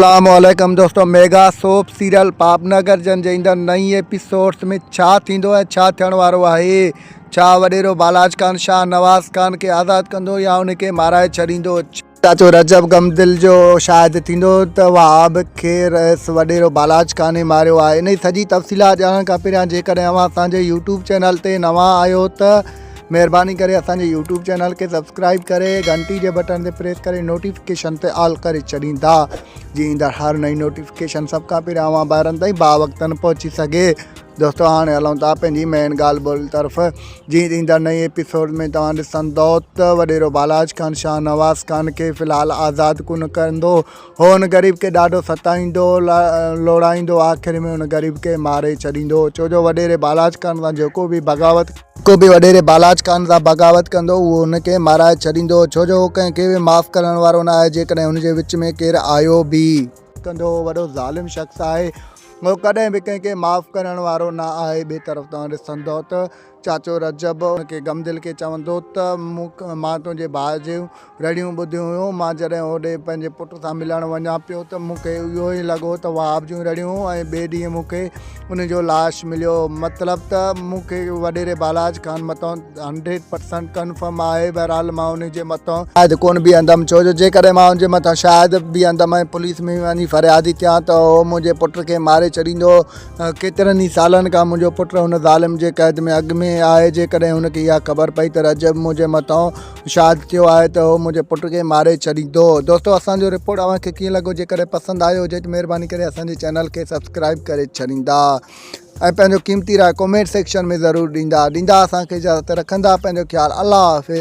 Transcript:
اسلام عليڪم دوستو ميگا سوپ سيريل پاپ نگر جن جي ايندڙ نئين ايپيسوڊس ۾ ڇا ٿيندو ۽ ڇا ٿيڻ وارو آهي ڇا وڏيرو بالاچ خان شاهه نواز خان کي آزاد ڪندو يا ان کي مارائي ڇڏيندو چاچو رجب غم دل جو شاهد ٿيندو ته وهاب کي رئيس وڏيرو بالاچ خان ئي ماريو آهي انهي سڄي تفصيلات ڄاڻڻ کان پهريان جيڪڏهن اوهان اسان جي يوٽيوب چينل تي نوان آهيو ته مهرباني ڪري اسان جي يوٽيوب چينل کي سبسڪرائب ڪري گهنٽي جي بٽڻ تي پريس ڪري نوٽيفڪيشن تي آل ڪري ڇڏيندا جي ايندڙ هر نئين نوٽيفڪيشن سڀ کان پهريان اوهان ڀائرن تائين با وقتن پهچي سگهي. دوستو هاڻي هلون ٿا پنهنجي مين ڳالهه ٻولهه طرف جي ايندڙ نئين ايپيسوڊ ۾ توهان ڏسندو ته وڏيرو بالاچ خان شاهنواز خان کي في الحال آزاد ڪونه ڪندو هو ان غريب کي ڏاڍو ستائيندو، لوڙائيندو، آخر ۾ ان غريب کي ماري ڇڏيندو. ڇو جو وڏيري بالاچ خان سان جيڪو به بغاوت. جيڪو به وڏيري بالاچ خان سان بغاوت ڪندو، اهو ان کي مارائي ڇڏيندو. ڇو جو هو ڪنهن کي به معاف ڪرڻ وارو نه آهي. جيڪڏهن هن جي وچ ۾ ڪير آيو به. ڪندو. هو وڏو ظالم شخص آهي. هو ڪڏهن به ڪنهن کي معاف ڪرڻ وارو نه آهي. ٻئي طرف توهان ڏسندؤ ته چاچو رجب ان کي غم دل کي چوندو ته مون مان تنهنجي ڀاء جون رڙيون ٻڌيون هيون، مان جڏهن هوڏي پنهنجي پٽ سان ملڻ وڃان پيو ته مون کي اهو ئي لڳو ته وهاب جون رڙيون ۽ ٻئي ڏينهن مون کي ان جو لاش مليو مطلب ته مون کي وڏيري بالاچ خان مٿان هنڊريڊ پرسنٽ ڪنفرم آهي بهرحال مان ان جي مٿان شايد ڪونه بيهندم ڇو جو جيڪڏهن مان ان جي مٿان شايد بيهندم ۽ پوليس ۾ وڃي فريادي ٿيان ته هو منهنجي پٽ کي ماري ڇڏيندو. ڪيترن ئي سالن کان منهنجو پٽ هن ظالم جي قيد ۾ اڳ ۾ آهي، جيڪڏهن هن کي اها خبر پئي ته رجب منهنجي مٿان شاهد ٿيو آهي ته هو منهنجي پٽ کي ماري ڇڏيندو. دوستو اسان جو رپورٽ اوهان کي ڪيئن لڳو جيڪڏهن پسند آيو هجي ته مهرباني ڪري اسان جي چينل کي سبسڪرائب ڪري ڇڏيندا ۽ پنهنجو قيمتي راء ڪمينٽ سيڪشن ۾ ضرور ڏيندا ڏيندا اسان کي اجازت رکندا پنهنجو خيال الله حافظ.